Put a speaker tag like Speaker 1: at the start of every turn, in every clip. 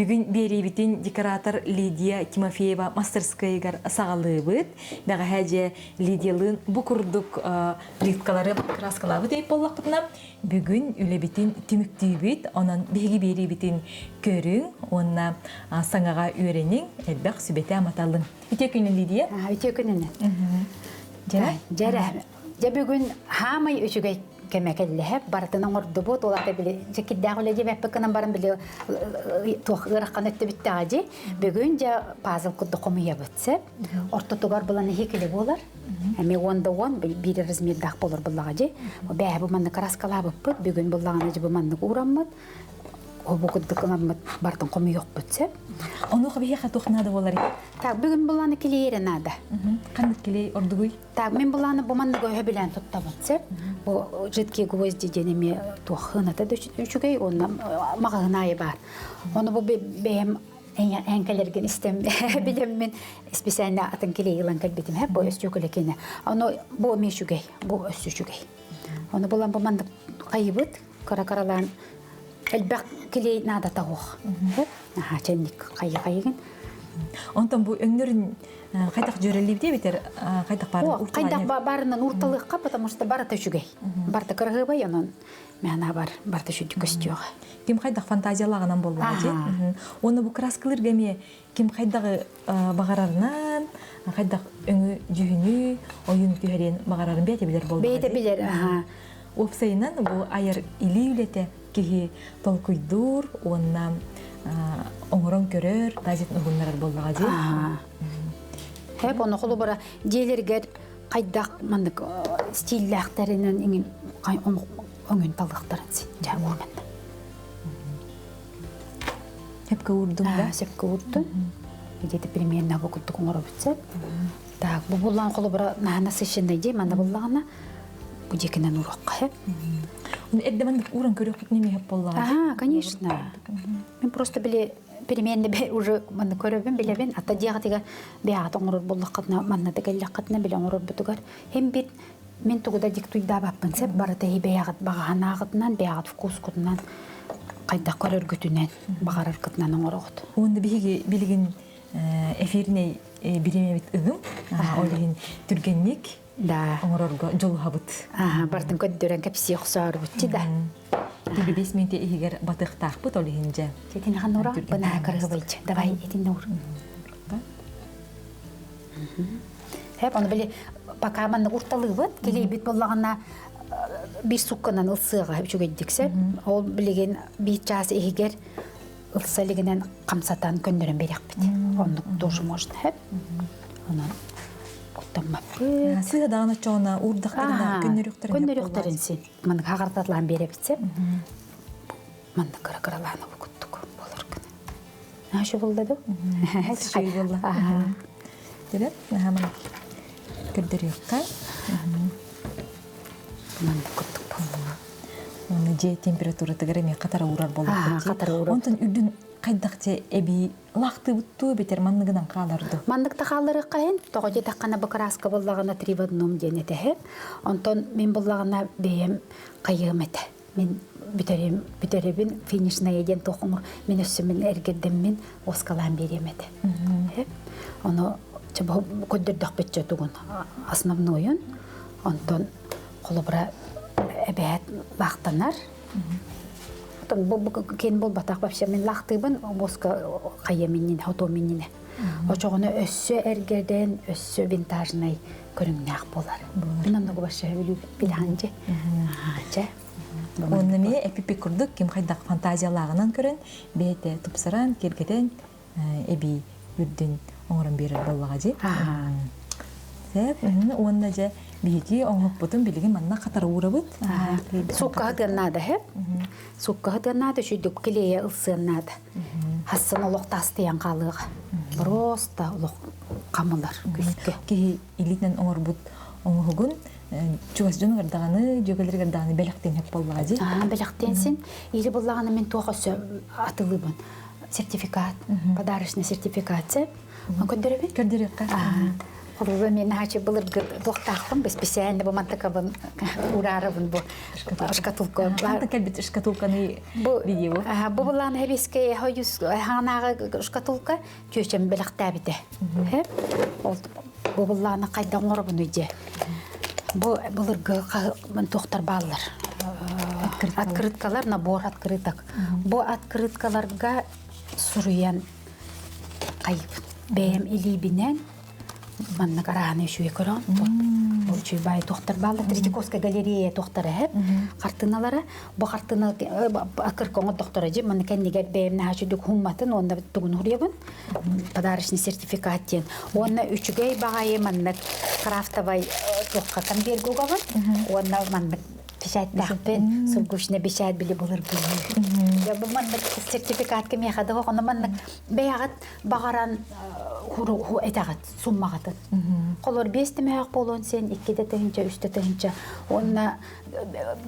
Speaker 1: Бүгүн биэриибитин декоратор Лидия Тимофеева мастерскайыгар саҕалыыбыт. Бэҕэһээ дьэ Лидиялыын бу курдук плиткалары краскалаабыт эбит буоллахпытына, бүгүн үлэбитин түмүктүүбүт. Онон биһиги биэриибитин көрүҥ уонна саҥаҕа үөрэниҥ, элбэх сүбэтэ-амата ылыҥ. Үтүө күнүн, Лидия.
Speaker 2: Үтүө күнүн.
Speaker 1: Дьэрэ.
Speaker 2: Дьэрэ. Дьэ бүгүн хаамай үчүгэй кэмэ кэллэһэ барытын оҥордубут ол ата били дьэкирдээх үлэ диэбэппит гынан баран били туох ыарахан өттүбүттэҕэ дии бүгүн дьэ пазл курдук хомуйабыт сеп ортотугар булан иһикили буолар эмиэ уон да уон биир размердаах буолар буллаҕа дии бээ бу маннык краскалаабыппыт бүгүн буллаҕына дьэ бу маннык уураммыт Бу курдук ыламмыт бартын хомуйуохпут сөп.
Speaker 1: Онуоха биһиэхэ туох наада буоларый?
Speaker 2: Так, бүгүн булааны килиэйэрэ наада.
Speaker 1: Ханнык килиэй ордугуй?
Speaker 2: Так, мен булааны бу маннык өһө билэн туттабын сөп. Бу жидкие гвозди диэн эмиэ туох хыната да үчүгэй уонна маҕаһын аайы баар. Ону бу бэйэм эҥкэлэргин истэн билэммин специально атын килиэй ылан кэлбитим һэ бу өстүөкүлэ киэнэ. Ону бу эмиэ үчүгэй, бу өссө үчүгэй. Ону булан бу маннык хайыбыт кыра-кыралаан элбэх клей наадата суох. Аха, чэнник хайы-хайыгын.
Speaker 1: Онтон бу өҥнөрүн хайдах дьүөрэлиибит эбитэр хайдах баарынан
Speaker 2: Хайдах баарынан уурталыахха, потому что барыта үчүгэй. Барыта кыраһыабай, онон мээнэ бар барыта үчүгэй көстүөҕэ.
Speaker 1: Ким хайдах фантазиялааҕынан буоллаҕа дии. Уонна бу краскалыырга эмиэ ким хайдаҕы баҕарарынан, хайдах өҥү дьүһүнү, ойун түһэриэн баҕарарын бэйэтэ билэр буоллаҕа.
Speaker 2: Бэйэтэ билэр, аха.
Speaker 1: Уопсайынан бу айар илии үлэтэ киһи толкуйдуур уонна оҥорон көрөр, тазитын уһуннарар буоллаҕа дии.
Speaker 2: Хэп ону холобура дьиэлэригэр хайдах маннык стиллээхтэринэн иҥин өҥүн талыахтарын син дьэ уурманна.
Speaker 1: Сөпкө уурдум да?
Speaker 2: Сөпкө уурдум. Где-то примерно бу курдук оҥоробут сөп. Так, бу буллаан холобура наһаа насыщенный дии, манна буллаҕына бу дьиэкинэн уруохха сөп.
Speaker 1: Эрдэ маннык ууран көрүөхпүт нemi хөп буоллаҕа.
Speaker 2: Ага, конечно. Мен просто били переменне уже манна көрөбүн билэбин ата диэҕитигэр бэйэҕит оҥорор буоллаххытына манна да кэллэххитинэ билэ оҥорорбутугар һин бит Мин тугу да диктуйдаабаппын сөп, барыта бэйэҕит баҕаһынаахытынан, бэйэҕит вкускутунан, хайдах көрөргүтүнэн, баҕараргытынан оҥороҕут.
Speaker 1: Уонна биһиги билигин эфирнэй бириэмэбит ыгым, ол иһин түргэнник
Speaker 2: да
Speaker 1: оҥорорго дьулуһабыт.
Speaker 2: Аха, бартын көрдөрөн кэпсии охсоорубут да.
Speaker 1: Тибилис минте иһигэр батыахтаахпыт ол иһин дьэ.
Speaker 2: Итин ханура бына кыргыбыйчы. Давай итин нур. Хэп, ону били пока маннык урталыыбыт, килийбит буоллаҕына биир сукканан ылсыаҕа үчүгэйдик сөп. Ол билигин биир чаас иһигэр ылса илигинэн хамсатан көннөрөн биэриэхпит. Оннук тоже можно хэп. Онон куттаммаппыт.
Speaker 1: Сыа даҕаны оччоҕуна уурдахтарына көннөрүөхтэрин
Speaker 2: Көннөрүөхтэрин син. Маннык хаҕартатлаан биэрэбит сеп. Маннык кыра-кыралаан куттук болор гына. Наша булла ду?
Speaker 1: Шүй булла. Дебет, наһаман көрдөрүөххэ.
Speaker 2: Маннык куттук болла.
Speaker 1: Уонна дьиэ температуратыгар эмиэ хатара уурар буоллахпыт.
Speaker 2: Хатара уурар.
Speaker 1: Онтон үрдүн хайдах дьэ эбии лаахтыыбыт туу эбэтэр манныгынан хаалар ду?
Speaker 2: Маннык да хаалларыахха иһин, тоҕо диэтэххинэ бу краска буллаҕына три в одном диэн этэһэ. Онтон мин буллаҕына бэйэм хайыам этэ. Мин бүтэрим, бүтэрэбин, финишная диэн туох оҥор, мин өссө мин эргэрдэммин оскалаан биэриэм этэ. Ону көрдөрдөхпүтчэ тугун основнойун, онтон холобура эбээт лаахтанар. Оттон бу киэн буолбатах вообще мин лаахтыыбын боска хайа миннинэ, хоту миннинэ. Очоҕуна өссө эргэрдэн, өссө винтажнай көрүҥнээх буолар. Мин оннугу вообще билэҕин дьэ. Чэ.
Speaker 1: Уонна эмиэ эпипик курдук ким хайдах фантазиялааҕынан көрөн, бэйэтэ тупсаран, киэргэтэн эбии үрдүн оҥорон биэрэр буоллаҕа дии. Сөп. Уонна дьэ биһиги оҥоһукпутун билигин манна хатара уурабыт.
Speaker 2: Суккаһытыан наада һэ. Суккаһытыан наада, үчүйдүк клея ылсыан наада. Хассын олох таастыйан хаалыаҕа. Просто олох хамылар күскэ.
Speaker 1: Киһи илиитинэн оҥорбут оҥоһугун чугас дьонугар даҕаны, дьүөгэлэригэр даҕаны бэлэхтиэн сөп буоллаҕа дии.
Speaker 2: Бэлэхтиэн син. Или буоллаҕына мин туох өссө атылыыбын. Сертификат, подарочный сертификация. Көрдөрөбүн?
Speaker 1: Көрдөрүөххэ.
Speaker 2: Холобура мен наһаачы былыргы туохтаахпын бесписээн бу мантакабын ураарабын бу шкатулка.
Speaker 1: Ханта кэлбит шкатулканы
Speaker 2: бу
Speaker 1: видео.
Speaker 2: Бу булаан хэбискэ хойус хаанааҕы шкатулка чүөчэм бэлэхтээбитэ. Ол бу буллааны хайда оҥоробун дьэ. Бу былыргы туохтар бааллар. Открыткалар, набор открыток. Бу открыткаларга суруйан хайыбын. Бэйэм илиибинэн маннык арааны үчүгэй көрөҕүн. Ол үчүгэй баай туохтар бааллар. Третьяковская галерея туохтара эһэп. Хартыыналара. Бу хартыына акырка оҥордохторо дьи. Манна кэннигэр бэйэм наһаа үчүгдүк хумматын уонна тугун хуруйабын. Подарочный сертификат диэн. Уонна үчүгэй баҕайы маннык крафтовай туохха конверг угабын. Уонна маннык печаттаахпын сургучно печать били былыргылыы. Бу маннык сертификатка миэхэ да ону маннык бэйэҕит баҕаран этэҕит суммаҕытын. Холор биэс тэмээх буолуон сен иккитэ тыһынча, үстэ тыһынча уонна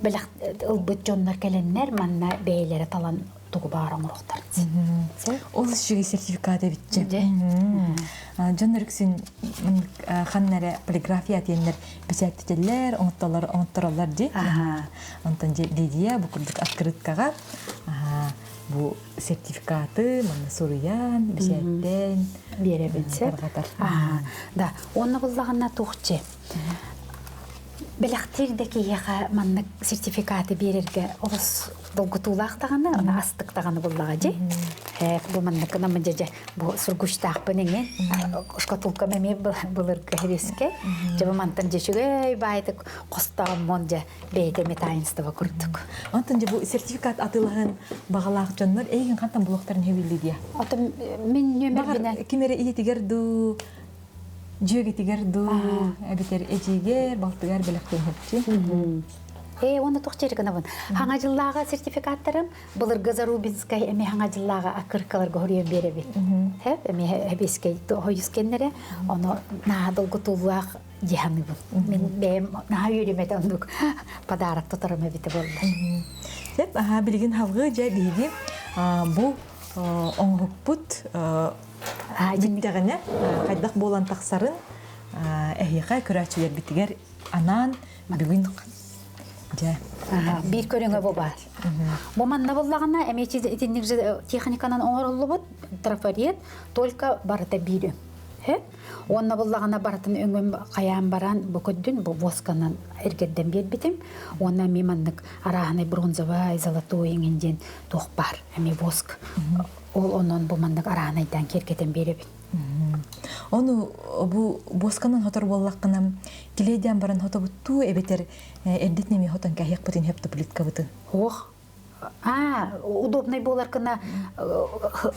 Speaker 2: бэлэх ылбыт дьоннор кэлэннэр манна бэйэлэрэ талан тугу баар оҥоруохтар.
Speaker 1: Ол үчүгэй сертификат эбитчи. Дьон өрүксүн ханна эрэ полиграфия диэннэр бэчээттэтэллэр, оҥоттороллор, оҥоттороллор дии. Онтон Лидия бу курдук открыткаҕа бу сертификаты манна суруйан, бэчээттэн
Speaker 2: биэрэбин
Speaker 1: тарҕатар.
Speaker 2: Да, уонна буллаҕына туохчи бэлэхтиир да киһиэхэ маннык сертификаты биэрэргэ олус долгутуулаах даҕаны, аны астык даҕаны буллаҕа дии. Бу манныкына дьэ бу сургучтаахпын эҥин шкатулкам эмиэ былыргы хэбиэскэ. Дьэ бу мантан дьэ үчүгэй баайдык хостооммун дьэ бэйэтэ эмиэ таинство курдук.
Speaker 1: Онтон дьэ бу сертификат атыылаһын баҕалаах дьоннор эйигин хантан булуохтарын хэбилли диэ?
Speaker 2: Отон мин нөмербинэн
Speaker 1: ким эрэ ийэтигэр дуу дьүөгэтигэр дуу эбэтэр эдьиийгэр, балтыгар бэлэхтиэн сөпчү.
Speaker 2: Ээ, уонна туох дьиэри гынабын. Хаҥа дьыллааҕы сертификаттарым былыргы Зарубинскай эмиэ хаҥа дьыллааҕы аккыркаларга хоруйан биэрэбин. Хэп, эмиэ хэбиэскэй хойус кэннэрэ, ону наһаа долгутуулаах дии саныыбын. Мин бэйэм наһаа үөрүмэтэ оннук подарок тутарым эбитэ буоллар.
Speaker 1: Сөп, аха билигин халгыы дьэ биһиги бу оҥоһукпут бүттэҕинэ хайдах буолан тахсарын эһиэхэ көрөөччүлэрбитигэр анаан бүгүн дьэ
Speaker 2: биир көрүҥэ бу баар. Бу манна буллаҕына эмиэ итинник же техниканан оҥоруллубут трафарет только барыта биир өҥ. Уонна буллаҕына барытын өҥүм хайаан баран бу көрдүн бу восканан эргэрдэн биэрбитим. Уонна эмиэ маннык арааһынай бронзовай, золотой иҥин диэн туох баар эмиэ воск. Ол онон бу маннык араанайдаан киэргэтэн биэрэбин.
Speaker 1: Ону бу буосканан хотор буоллаххына килиэйдээн баран хотобуттуу эбэтэр эрдэтин эмиэ хотон кэһиэхпитин хөп плиткабытын.
Speaker 2: Ох, А, удобный буолар гына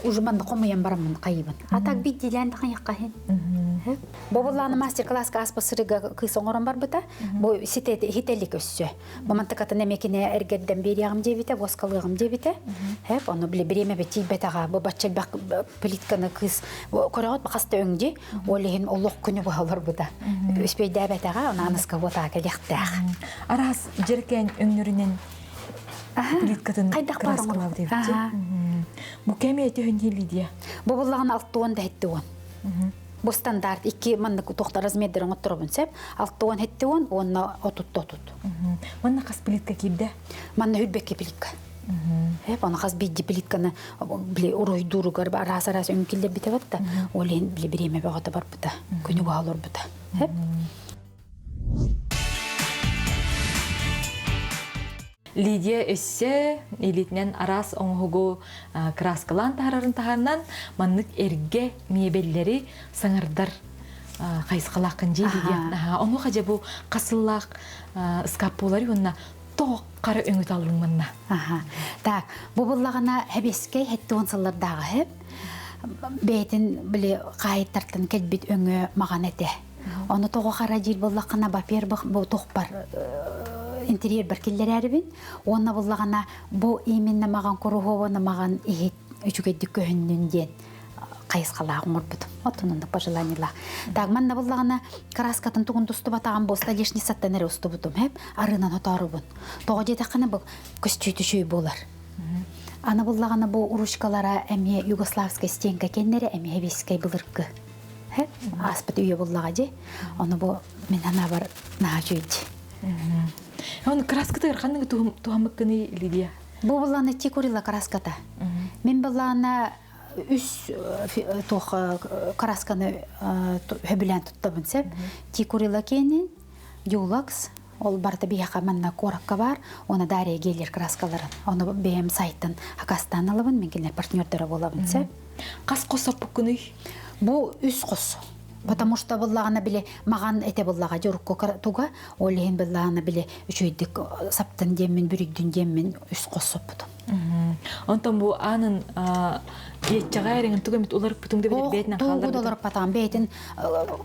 Speaker 2: уже манна хомуйан бараммын хайыбын. А так биддилээн да хайаххаһын. Бобуллааны мастер-класска аспасырыга кыыс оҥорон барбыта. Бу хителик өссө. Бу мантыкатын эмиэ кини эргэрдэн биэриэҕим диэбитэ, воскалыаҕым диэбитэ. Хэп, ону били бириэмэ тиийбэтэҕэ. Бу бачча элбэх плитканы кыыс көрөҕүт хас да өҥдьи. Ол иһин олох күнү быһа олорбута. Үспүйдээбэтэҕэ, ону аныска уотаа кэлиэхтээх.
Speaker 1: Араас дьэркээн өҥнөрүнэн плиткатын
Speaker 2: Хайдах баар
Speaker 1: краскалаабыт эбит. Бу кэми этиһин Лидия?
Speaker 2: Бу буллаҕына алтуон да хеттион. Бу стандарт икки маннык туохта размердер оҥотторобун сеп. Алтуон хеттион уонна отут отут.
Speaker 1: Манна хас плитка киирдэ?
Speaker 2: Манна хүрбэкки плитка. Хеп, оны хас биирди плитканы били уруйдууругар араас араас өҥкиллэрбитэ батта. Ол иһин били бириэмэ бөҕөтө барбыта. Күнү быһа олорбута. Хеп.
Speaker 1: Лидия өссө илиитинэн араас оҥоһугу кырааскалаан таһарарын таһаарынан маннык эргэ миэбэллэри саҥардар хайысхалааххын дии Лидия. Онуоха дьэ бу хас сыллаах ыскаап буолар уонна тоҕо хара өҥү таллыҥ манна?
Speaker 2: Так, бу буллаҕына хэбиэскэй хэттион сыллардааҕы хэп бэйэтин били хаайыттартан кэлбит өҥө маҕан этэ. Ону тоҕо хара диир буоллаххына, во-первых, бу тухпар интерьербар киллэрээрибин. Уонна буллаҕына бу именно маҕан куруһуобаны маҕан иһит үчүгэйдик көһүннүн диэн хайысхалаах оҥорбутум. Оттон оннук пожеланиелаах. Так, манна буллаҕына краскатын тугун тустубатаҕым бу столешницаттан эрэ устубутум, хэп арыынан отоорубун. Тоҕо диэтэххинэ бу көстүүтүшүй буолар. Аны буллаҕына бу ручкалара эмиэ югославскай стенка кэннэрэ эмиэ хэбиэскэй былыргы. Ааспыт үйэ буллаҕа дии. Ону бу мин санаабар наһаа үчүгэй.
Speaker 1: Оны краскатыгар ханныгы туһаммыккыный, Лидия?
Speaker 2: Бу буллаана тикурила краската. Мин буллаана үс туох красканы хөбүлээн туттабын сеп. Тикурила киэнин, Дюлакс, ол барыта биһиэхэ манна куоракка баар, уонна Дария Геллер краскаларын. Ону бэйэм сайтан акастаан алабын, мен кинилэр партнердара буолабын сеп.
Speaker 1: Хас хос соппуккунуй?
Speaker 2: Бу үс хос. Потому что буллаҕына били маҕан этэ буллаҕа дьурукку туга, ол иһин буллаҕына били үчүгэйдик саптын диэммин, бүрүйдүн диэммин үс хос соппутум.
Speaker 1: Онтон бу аанын иэччэҕэ эриҥин туга эмит уларыппытыҥ да били бэйэтинэн
Speaker 2: хаалларбытыҥ? Уларыппатаҕым бэйэтин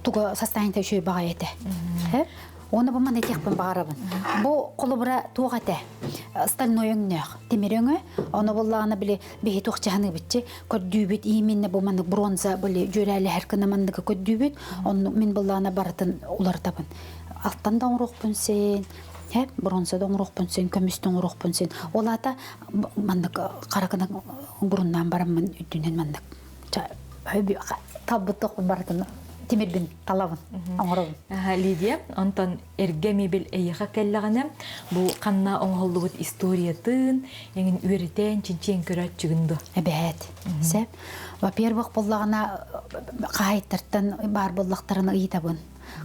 Speaker 2: туга состояние үчүгэй баҕайы этэ. Оны бу маны этиэхпин баҕарабын. Бу холобура туох этэ? Стальной өҥнөөх тимир өҥө. Ону буллаҕына били биһи туох чаһыныыбытчы көрдүүбүт именно бу маннык бронза били дьүөрээлэһэр гына манныгы көрдүүбүт. Онну мин буллаҕына барытын уларытабын. Алтан да оҥоруохпун син, Һэ, бронза да оҥоруохпун син, көмүс да оҥоруохпун син. Ол аата маннык харакына буруннаан бараммын үрдүнэн маннык талбыт тохпун барытын тимирбин талабын, оҥоробун.
Speaker 1: Лидия, онтон эргэ мебель эйиэхэ кэллэҕинэ, бу ханна оҥоһуллубут историятын, эҥин үөрэтэн, чинчийэн көрөөччүгүн дуо?
Speaker 2: Эбээт. Сөп. Во-первых, буллаҕына хаһаайыттартан баар буоллахтарына ыйытабын.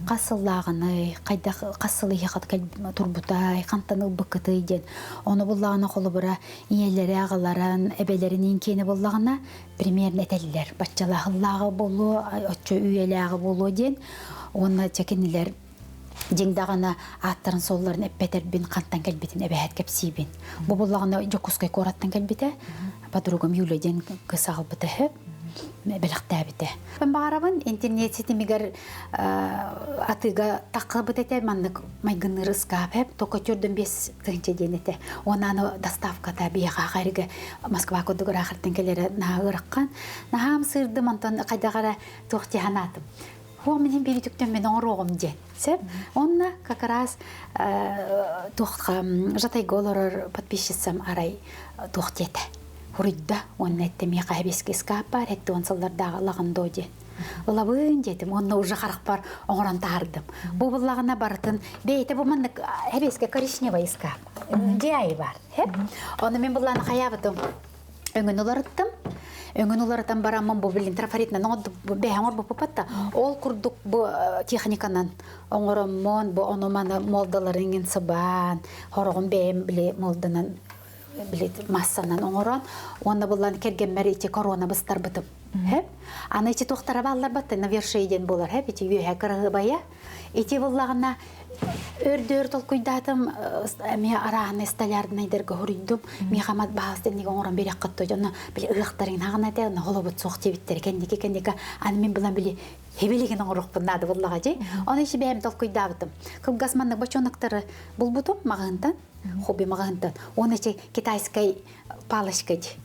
Speaker 2: Хас сыллааҕыный, хайдах хас сыл иһиэхэ турбутай, хантан ылбыккытый диэн. Ону буллаҕына холобура ийэлэрэ аҕаларын, эбэлэрин киэнэ буллаҕына примерно этэллэр. Баччалаахыллааҕы буолуо, оччо үйэлээҕи буолуо диэн. Уонна чэ кинилэр дьиҥ даҕаны ааттарын-суолларын эппэтэрбин хантан кэлбитин эбэһээт кэпсиибин. Бу буллаҕына Дьокуускай куораттан кэлбитэ. Подругам Юля диэн кыыс аҕалбыта үһү. Бэлэхтээбитэ. Баҕарабын интернет ситимигэр атыыга таххыбыт этэ маннык майгынныыр ыскаап эп только төрдөн 5000 диэн этэ. Уонна аны доставката биһиэхэ харига Москва курдук ыраахыртан кэлэрэ наһаа ыараххан. Наһаам сыырдым онтон хайдах эрэ туох дии санаатым. Хуох минин бииритүктэн мен оҥоруоҕум диэн. Сөп. Онно как раз туохха Жатайга олорор подписчицам арай туох диэтэ. Хуруйда уонна этте миэхэ хэбиэски ыскаап баар 70 сыллардааҕы ылаҕын доо диэн. Ылабын диэтим уонна уже харахпар оҥорон таһардым. Бу буллаҕына барытын бэйэтэ бу маннык хэбиэскэ коричневый ыскаап. Дьиэ бар. Ону мин буллааны хайаабытым. Өҥүн уларыттым. Өҥүн уларытан бараммын бу билин трафаретынан бэһэн оҥорбуппут Ол курдук бу техниканан оҥороммун, бу ону маны молдаларын сыбаан, хороҕун бэйэм били молданан били массанан оҥорон уонна буллан кэргэммэр ити корона быстарбытым. Аны ити туохтара бааллар батта навершие диэн буолар хэп ити үөһэ кыраһыабайа. Ити буллаҕына өрдөөр толкуйдаатым эмиэ арааһынай столярнайдарга хоруйдум. Миэхэ мат баһаас тэннигэ оҥорон биэрэххит дьоно били ыһыахтарын хаҕына этэ онно холобут суох диэбиттэр кэнники кэнники аны мин булан били хибилигин оҥоруохпун наада буллаҕа дии. Ону иши бэйэм толкуйдаабытым. Кылгас маннык бочонуктары булбутум маҕаһынтан хобби маҕаһынтан. Уонна ити китайскай палочка дии.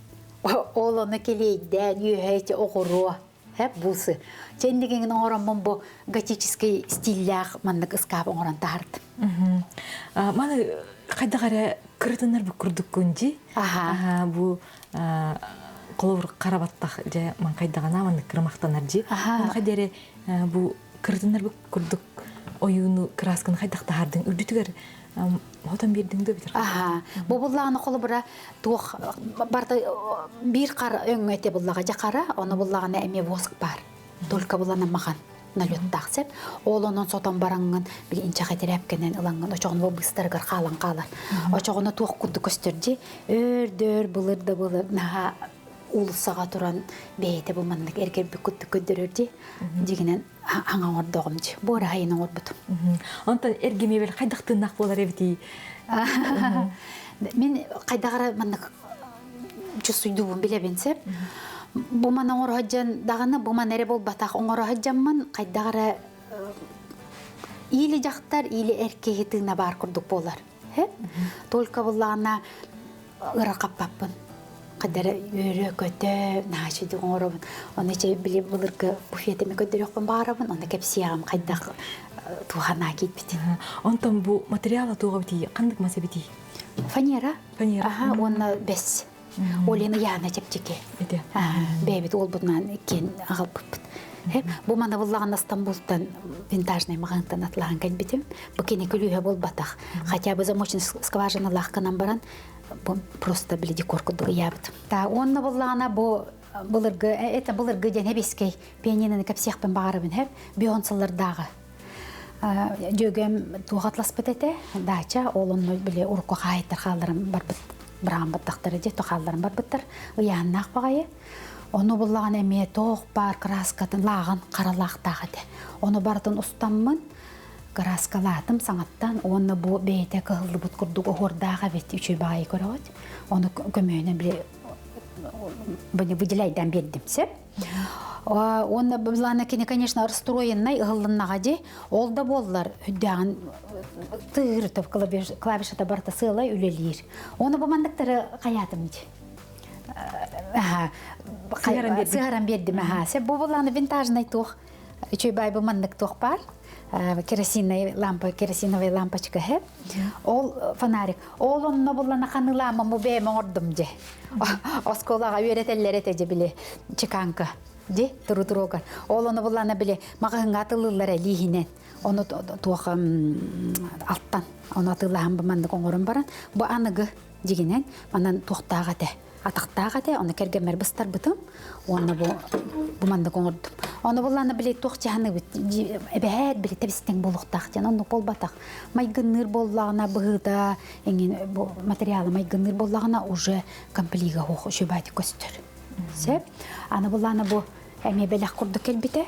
Speaker 2: Ол ону килиэйдээн үөһэ ити оҕуруо Хэп бусы. Чэннигиҥин оҥороммун бу готический стиллээх маннык ыскаап оҥорон таһардым.
Speaker 1: Маны хайдах эрэ кырытыннар бу курдуккун дии. Аха. Бу холобур хара баттах дьэ маҥхайдаҕына маннык кырымахтанар дии. Оны хайда эрэ бу кырытыннар бу курдук ойууну кыраасканы хайдах таһаардыҥ үрдүтүгэр хотон биэрдиҥ дуо битэр?
Speaker 2: Аха. Бу буллаҕына холобура туох барыта биир хара өҥҥө этэ буллаҕа дьэ хара, ону буллаҕына эмиэ воск баар. Только булана махан налеттаах сеп. Ол онон сотон бараҥҥын били инчэҕэ тирээпкэнэн ылаҥҥын очоҕуна бу быыстарыгар хаалан хаалар. Очоҕуна туох курдук көстөр дии. Өөр-дөр былыр да былыр наһаа уулуссаҕа туран бэйэтэ бу маннык эргэрбит курдук көрдөрөр дии. Дьигинэн аҥа оҥордоҕум дии. Буораһайын оҥорбутум.
Speaker 1: Онтон эргэ мебель хайдах тыыннаах буолар эбитий?
Speaker 2: Мин хайдах эрэ маннык чувствуйдуубун билэбин сөп. Бу маны оҥоро даҕаны бу маны эрэ буолбатах оҥоро сылдьаммын хайдах эрэ или дьахтар, или эр киһи тыына баар курдук буолар. Только буллаҕына ырахаппаппын. Хадара үөрэ-көтө, наһаа оҥоробун. Оны чэ били былыргы буфетими көрдөрүөхпүн баҕарабын, оны кэпсиэҕим хайдах туоханаа киирбитин.
Speaker 1: Онтон бу материала туоҕа битий, ханнык мас эбитий?
Speaker 2: Фанера.
Speaker 1: Фанера.
Speaker 2: Аха, уонна бэс. Олена Яна чэпчэки.
Speaker 1: Ити.
Speaker 2: Бэйэбит уолбутунан иккиэн аҕалбыппыт. Бу маны буллаҕына Стамбултан винтажный маҕаһыынтан атлаһан кэлбитим. Бу кини күлүүһэ буолбатах. Хотя бы замочный скважиналаах гынан баран бу просто били декор курдук ыйаабытым. Та уонна буллаҕына бу былыргы это былыргы диэн эбискэй пианиноны кэпсиэхпин баҕарабын хэп бион сыллардааҕы дьүөгэм туох атласпыт этэ дача ол онно били урукку хаайыттар хаалларан барбыт быраҕан баттахтара дьэ хаалларан барбыттар ыйааннаах баҕайы ону буллаҕына эмиэ туох баар кырааскатын лааҕын харалаахтаах этэ ону барытын устаммын кырааскалаатым саҥаттан уонна бу бэйэтэ кыһыллыбыт курдук оһуордаах эбит үчүгэй баҕайы көрөҕүт ону көмөһүнэн били выделяйдан биэрдим сөп уонна былаана кини конечно расстроеннай ыһыллыннаҕа дии ол да буоллар үрдээҕин тыырытып клавишата барыта сыалай үлэлиир оны бу манныктары хайаатым дии сыһаран биэрдим аха сеп бу былаана винтажнай туох үчүгэй баай бу маннык туох баар керосинная лампа керосиновая лампочка хэп Ол фонарик. Ол онно буллана ханыылаама му бэйэм оҥордум дьэ. Оскуолаҕа үөрэтэллэр этэ дьэ били чеканка. Дьи туру-туругар. Ол ону буллана били маҕаһыҥҥа атылыыллар элииһинэн. Ону туох алтан. Ону атыылаһан бу маннык оҥорон баран бу аныгы дьигинэн манан туохтаах этэ. Атахтаах этэ, ону кэргэммэр быстарбытым уонна бу бу маннык оҥордум. Ону буллаана били туох дьаһаныбыт эбэһээт били тэбистең буолуохтаах диэн оннук буолбатах. Майгынныыр буоллаҕына быһыыта эҥин бу материалы майгынныыр буоллаҕына уже комплига суох үчүгэй көстөр. Сөп. Аны буллаана бу эмиэ бэлэх курдук кэлбитэ.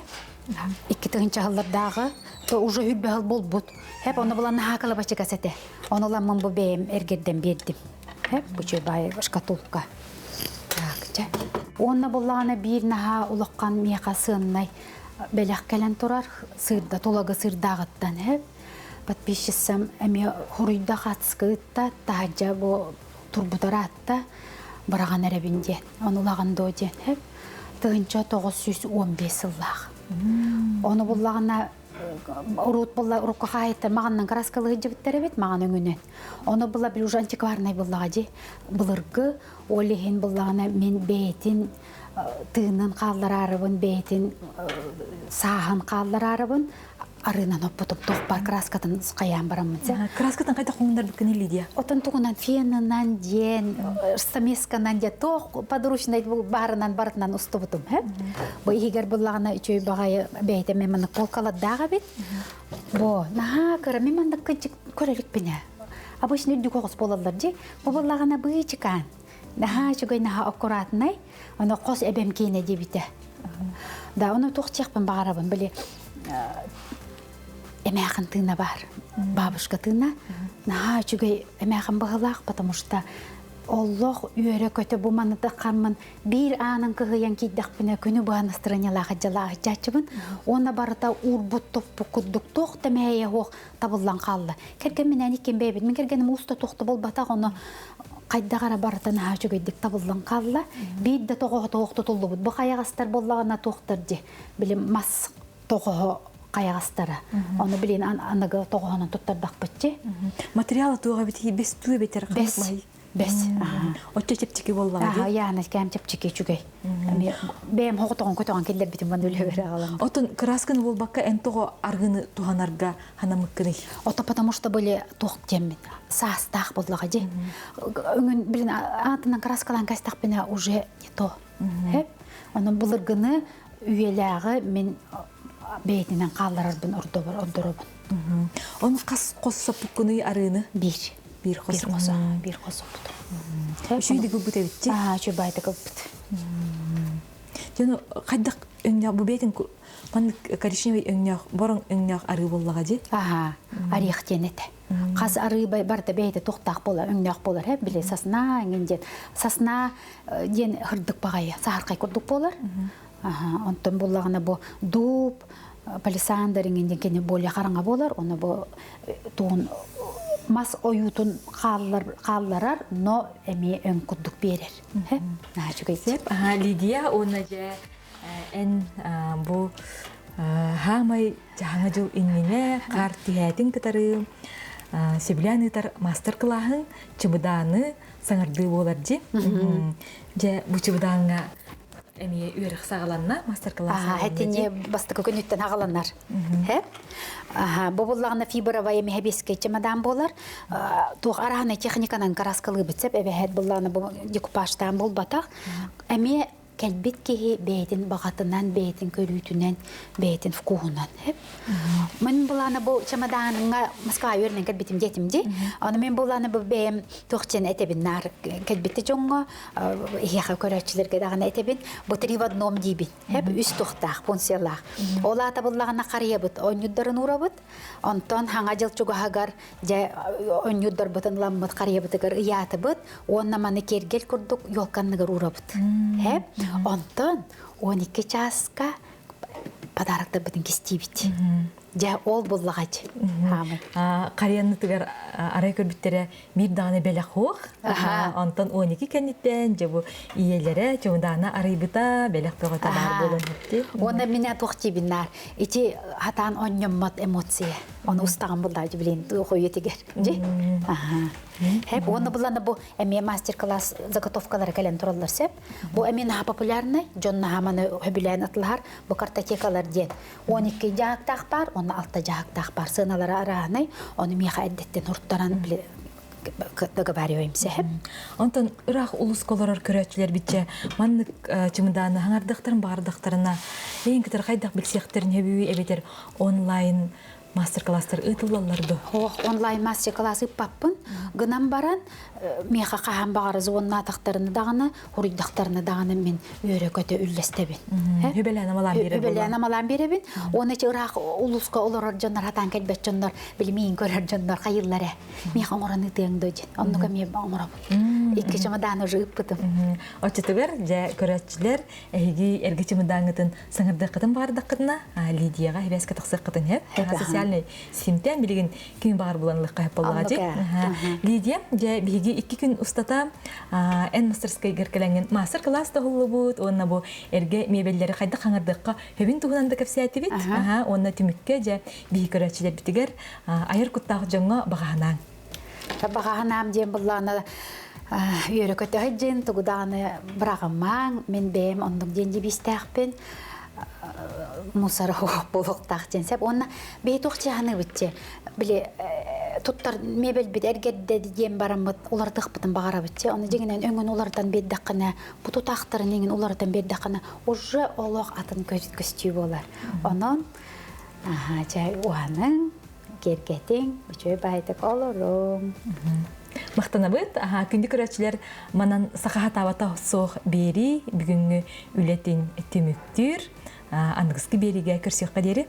Speaker 2: 2 тыһыынча сыллардааҕы то уже хүрбэһил буолбут. Хеп ону булан наһаа этэ. Ону ламмын бу бэйэм эргэрдэн биэрдим. Бу баай шкатулка. Так, чэ. Уонна буллаҕына биир наһаа улахан миэхэ сыаннай бэлэх кэлэн турар сыырда тулагы сыырдааҕыттан һэп подписчицам эмиэ хоруйда хатскыытта таһырдьа бу турбутар аатта быраҕан эрэбин диэн ону улаҕан доо диэн һэп 1915 сыллаах ону буллаҕына Урут булла урукку хаһаайыттар маҕаннан кырааскалыы сылдьыбыттар эбит маҕан өҥүнэн. Ону була били уже антикварнай буллаҕа дии. Былыргы ол иһин буллаҕына мин бэйэтин тыынын хааллараарыбын, бэйэтин сааһын хааллараарыбын арыынан оппутум туох баар краскатын хайаан бараммын
Speaker 1: Краскатын хайдах хоҥуннарбыккын Лидия?
Speaker 2: Отон тугунан фенынан диэн, стамесканан диэн туох подручный баарынан барытынан устубутум. Бу иһигэр буллаҕына үчүгэй баҕайы бэйэтэ мен маннык полкалардаах эбит. Бу наһаа кыра мен маннык кынчык көрө иликпинэ. Обычно үрдүк оҕус буолаллар дии. Бу буллаҕына быычыкаан. Наһаа үчүгэй, наһаа аккуратнай. Ону хос эбэм киэнэ диэбитэ. Да, ону туох диэхпин баҕарабын, били эмээхин тыына баар. Бабушка тыына. Наһаа үчүгэй эмээхин быһылаах, потому что оллох үөрэ-көтө бу маныта хаммын биир аанын кыһыйан киирдэхпинэ күнү быһа настроениялаах дьалаах дьааччыбын уонна барыта уурбут топпут курдук туох да мэһэйэ суох табыллан хаалла. Кэргэмминээн иккиэн бэйэбит. Мин кэргэним ууста туох да буолбатах, ону хайдах эрэ барыта наһаа үчүгэйдик табыллан хаалла. Биир да тоҕоһо тоҕох тутуллубут. Бу хайаҕастар буоллаҕына туохтар дии. Били мас тоҕоһо хайаҕастара. Ону билин аныгы тоҕоһонон туттардахпытчы.
Speaker 1: Материала туох эбит бэс туу эбэтэр
Speaker 2: Бэс. Бэс.
Speaker 1: Оччо чэпчэки буоллаҕа
Speaker 2: дии. Яана кээм чэпчэки үчүгэй. Бэйэм хоҕотоҕон көтөҕөн киллэрбитим маны үлэбэр аҕалам.
Speaker 1: Отон кыраасканы буолбакка эн тоҕо аргыны туһанарга ханамыккыный?
Speaker 2: Ото потому что были туох диэммин саастаах буоллаҕа дии. Өҥүн билин аатынан краскалаан кэстэхпинэ уже не то. Онон былыргыны үйэлээҕи мин бэйэтинэн хаалларарбын ордоробун.
Speaker 1: Ону хас хос соппуккунуй арыыны?
Speaker 2: Биир.
Speaker 1: Биир хос.
Speaker 2: Биир хос. Биир хос соппутум.
Speaker 1: Үчүгэй ылбыт эбитчи.
Speaker 2: Аа, үчүгэй баайдык ылбыт.
Speaker 1: Дьону хайдах өҥнөөх бу бэйэтин маннык коричневый өҥнөөх, бороҥ өҥнөөх арыы буоллаҕа дии.
Speaker 2: Аха, орех диэн этэ. Хас арыы барыта бэйэтэ туохтаах буолар, өҥнөөх буолар, э, били сосна эҥин диэн. Сосна диэн хырдык баҕайы, саһархай курдук буолар. Аха, онтон буллаҕына бу дуб, палисандр иҥин диэн кини более хараҥа буолар, ону бу тугун мас ойуутун хааллар, хаалларар, но эмиэ өҥ курдук биэрэр. Наһаа үчүгэй.
Speaker 1: Сөп. Лидия уонна дьэ эн бу хаамай дьаһаҥа дьыл иннинэ хаар түһээтин кытары сөбүлээн ыытар мастер-кылааһыҥ чымыдааны саҥардыы буолар дьи. Дьэ бу чымыдааҥҥа. Эмиэ үөрэх саҕаланна, мастер-класс
Speaker 2: Хэтини бастакы күнүттэн аҕаланар. Аха, бу буллаҕына фибровая миһэбиэскэй чемодан буолар. Туох араһана техниканан краскалыыбыт сеп эбэһэт буллаҕына бу декупажтаан булбатах. Эмиэ кэлбит киһи бэйэтин баҕатынан, бэйэтин көрүүтүнэн, бэйэтин вкуһунан. Мин булаана бу чемоданыҥҥа Москва үөрэнэн кэлбитим диэтим дии. Аны мин булаана бу бэйэм туох диэн этэбин наар кэлбитте дьоҥҥо иһиэхэ көрөөччүлэргэ даҕаны этэбин бу три в одном диибин. Хэп үс туохтаах, функциялаах. Ол аата буллаҕына харыйабыт, онньуддарын уурабыт. Онтон хаҥа дьыл чугаһыгар дьэ онньуддарбытын ламмыт харыйабытыгар ыйаатыбыт уонна маны киэргэл курдук елканныгар уурабыт. Хэп онтон 12 чааска подароктарбытын кистиибит. Дьэ, ол буллаҕач. Хаамай.
Speaker 1: Харыйаннытыгар арай көрбүттэрэ биир даҕаны бэлэх суох. Онтон 12 кэнниттэн дьэ бу ийэлэрэ чымыдаана арыйбыта бэлэх бөҕөтө баар буолан һөптү.
Speaker 2: Уонна минэ туох диибин наар. Ити хатаан онньоммот эмоция. Оны устаҕын буллаа билин туох тигер. Дьи? Аха. Хеп уонна буллана бу эмиэ мастер-класс заготовкалара кэлэн тураллар сеп. Бу эмиэ наһаа популярный, дьон наһаа маны хөбүлээн атылаһар бу картотекалар диэн. 12 дьаһыктаах баар, уонна 6 дьаһыктаах баар. Сыаналара арааһынай, ону миэхэ эрдэттэн уртаран договариваемся.
Speaker 1: Онтон ыраах улууска олорор көрөөччүлэр биччэ маннык чымыдааны хаҥардахтарын баҕардахтарына эйин кытары хайдах билсиэхтэрин сөбүй эбэтэр онлайн мастер-класстар ыытыллаллар дуо?
Speaker 2: Ох, онлайн мастер-класс ыппаппын. Гынан баран, миэхэ хаһан баҕар звоннаатахтарына даҕаны, хуруйдахтарына даҕаны мин үөрэ-көтө үллэстэбин.
Speaker 1: Үбэлээн амалаан биэрэбин.
Speaker 2: Үбэлээн амалаан биэрэбин. Уонна ити ыраах улууска олорор дьоннор хатаан кэлбэт дьоннор, билимиин көрөр дьоннор хайыллар ээ. Миэхэ оҥорон ыытыаҥ доо диэн. Оннук эмиэ оҥоробун. Икки чемодан уже ыыппытым.
Speaker 1: Оччотугар дьэ көрөөччүлэр эһиги эргэ чемодаҥҥытын саҥардыаххытын баҕардаххытына Лидияҕа сибээскэ тахсыаххытын сөп. Социальнай ситимтэн билигин ким баҕар булан ылыахха сөп буоллаҕа дии. Лидия, дьэ биһиги икки күн устата эн мастерскайгар кэлэҥҥин мастер-класс тоһуллубут уонна бу эргэ миэбэллэри хайдах хаҥардыахха сөбүн туһунан да кэпсээтибит. Уонна түмүккэ дьэ биһи көрөөччүлэрбитигэр айар куттаах дьоҥҥо баҕаһынаан.
Speaker 2: Баҕаһынаам диэн буллаҕына үөрэ-көтө сылдьын, тугу даҕаны быраҕымаҥ, мин бэйэм оннук диэн дьибиистээхпин мусор буолуохтаах диэн сөп. Уонна бэйи туох дьаһаныыбыт дии, били туттар мебельбит эргэрдэ диэн бараммыт уларытыахпытын баҕарабыт дии. Ону дьиҥинэн өҥүн уларытан биэрдэххинэ, бу тутаахтарын иҥин уларытан биэрдэххинэ, уже олох атын көстүү буолар. Онон чэ уһаныҥ, киэргэтиҥ, үчүгэй баайдык олоруҥ.
Speaker 1: Махтанабыт. Аха, күндү көрөөччүлэр, манан саха хатаабата суох биэрии бүгүҥҥү үлэтин түмүктүүр. Аныгыскы биэриигэ көрсүөххэ диэри.